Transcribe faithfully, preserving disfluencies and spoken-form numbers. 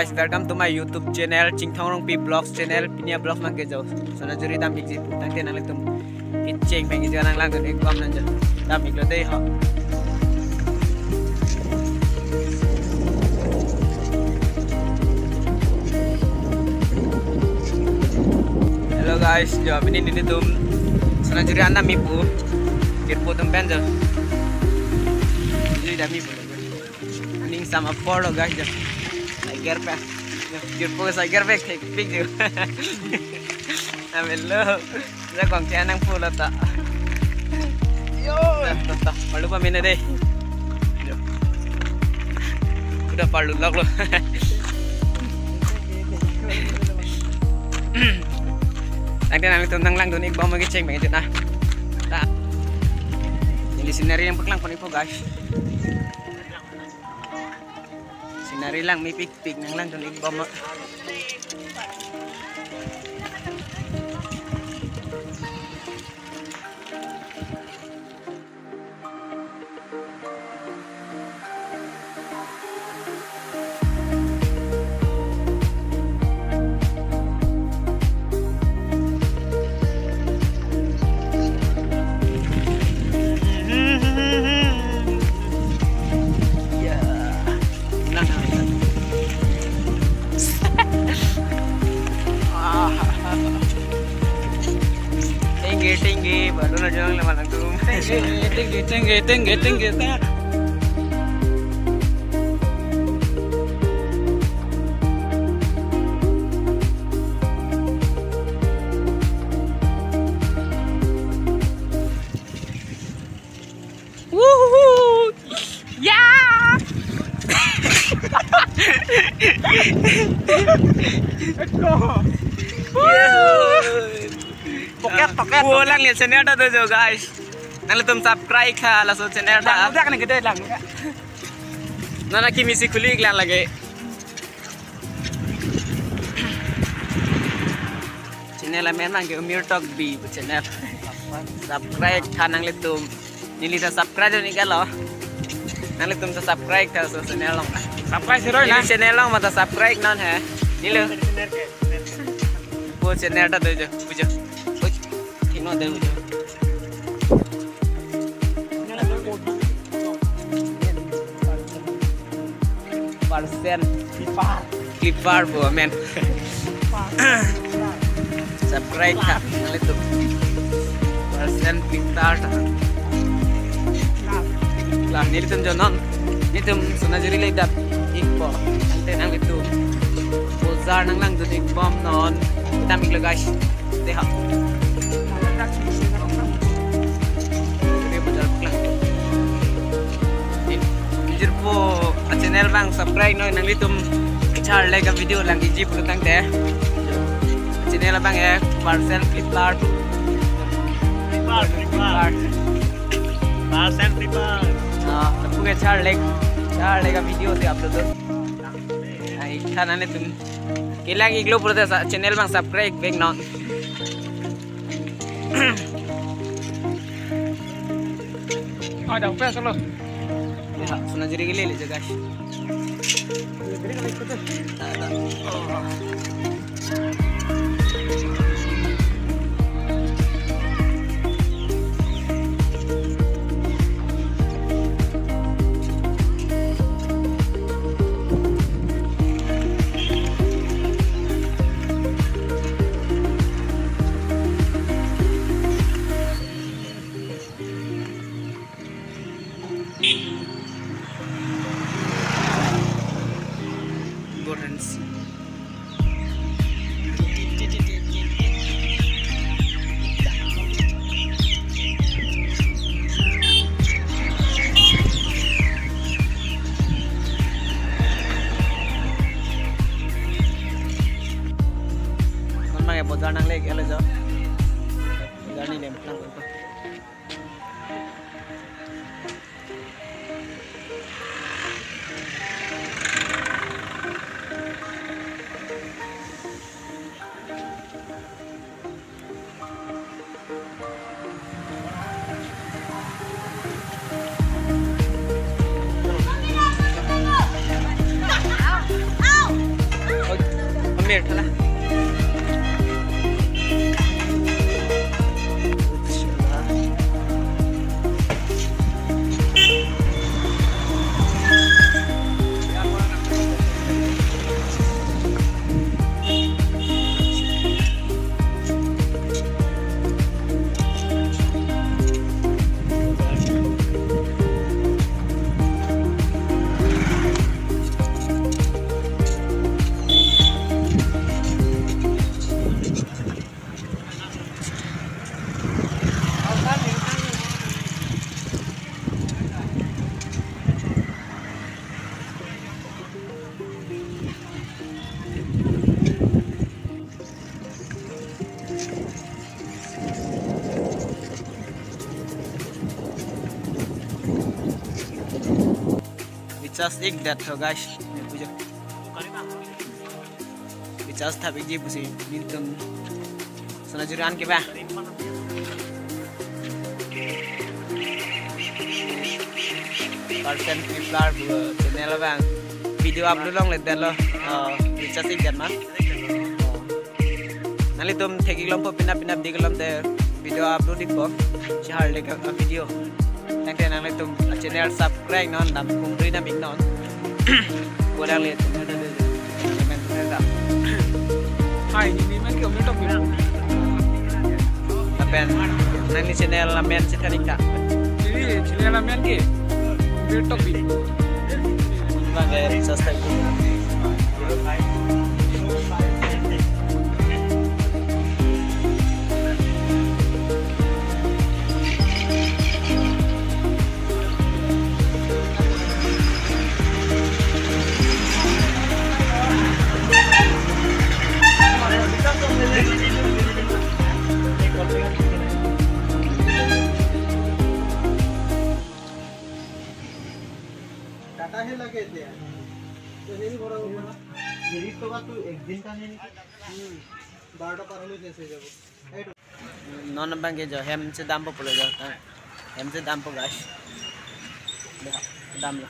Guys, welcome to my YouTube channel, Chingthong Rongpi Vlogs channel. Pini a-vlog abang ke jo Sonajuri dam-ikji pu tangte nanglitum kecheng pen kejor nanglangdun-ikbom nang jo. Dam-iklo dei ho. Hello guys, jo pini nelitum Sonajuri an dam-ik pu. Jirpo atum pen jo. Neli dam-ik pu. Ning sama apor lo guys jo. Cycle pen. Jirpo cycle pen thekpik jo. Amelo. Jakong ke nangpulo ta. Yo. Ta, ta, ta. Parlu pamena dei. Yo. Udah parlu lok lo. Tangte nanglitum nanglangdun-ikbom kecheng pen kejut na. Ta. Neli scenery nangpaklangpon-ikpo guys. Scenery langmepikpik nanglangdun-ikbom. Ya. Nang, nang, nang. Ah. Tinggi, tinggi, baru na jalan lama langsung. Tinggi, tinggi, tinggi, tinggi, tinggi, tinggi. Woohoo! Ya! Pocket, pocket. Pulang lihat channel ta do jo, guys. Nanglitum subscribe tha laso channel ta. Lang, udah kena gede lang. Nana kimi si khuli iklang lagi. Channel amen abang ke Umir Tokbi pu channel. Subscribe tha nanglitum. Neli ta subscribe ni kalo. Nanglitum ta subscribe tha laso channel along. Subscribe siroi na. Neli channel along mata subscribe non he. Nilo. Pu channel ta do jo, pu jo. Ui, thik non de pu jo. Percent. Clipper. Clipper pu amen. Subscribe tha nanglitum. Percent Clipper tha. Lah, nelitum jo non. Nelitum Sonajuri le dam-ikpo. Tangte nanglitum bojar nanglangdun-ikbom non. Dam-iklo guys. Dei ha. Ini bojar pulang. Ini, jujur po, a channel abang subscribe non nanglitum kechar like a video lang iji pulo tangte. Channel abang ya, Percent Clipper. Clipper, Clipper. Percent Clipper. Ah, lapu kechar like, char like a video si upload. Ai, than nanglitum. Kelang-iklo pulote sa channel abang subscribe back non. Ah, dah press lo. Ya, Sonajuri ke lele jo guys. Borensi. Non abang ya bojar nangle ke lo jo. Bojar ni lem lang. Recharge ek det tho, guys. Ini puja. Recharge thap ikji pusi nelitum sana juri an ke ba. Percent Tripler pu channel abang video upload longledetlo. Oh, recharge ik det ma. Oh. Nanglitum thek-ik longpo, penap penap dik lom te video upload ikpo. Chehar le ka video. Tangte nanglitum channel subscribe non, dam kumri nam ik non. Ko nanglitum. Hai, neli men ke Omir Tokbi. Lapen nangli channel amen chethan ik ta. Neli channel amen ke Omir Tokbi. Bang ke subscribe. Data হে লাগে এতিয়া। তো হেৰি কৰা হ'ব না। হেৰি টকাটো একদিন কাৰণে নেকি? বাৰটা পাৰ হ'লে শেষ হৈ যাব। এইটো। Non abang ke jo hem chedampo pulo jo. Hem chedampo, guys. Damlo.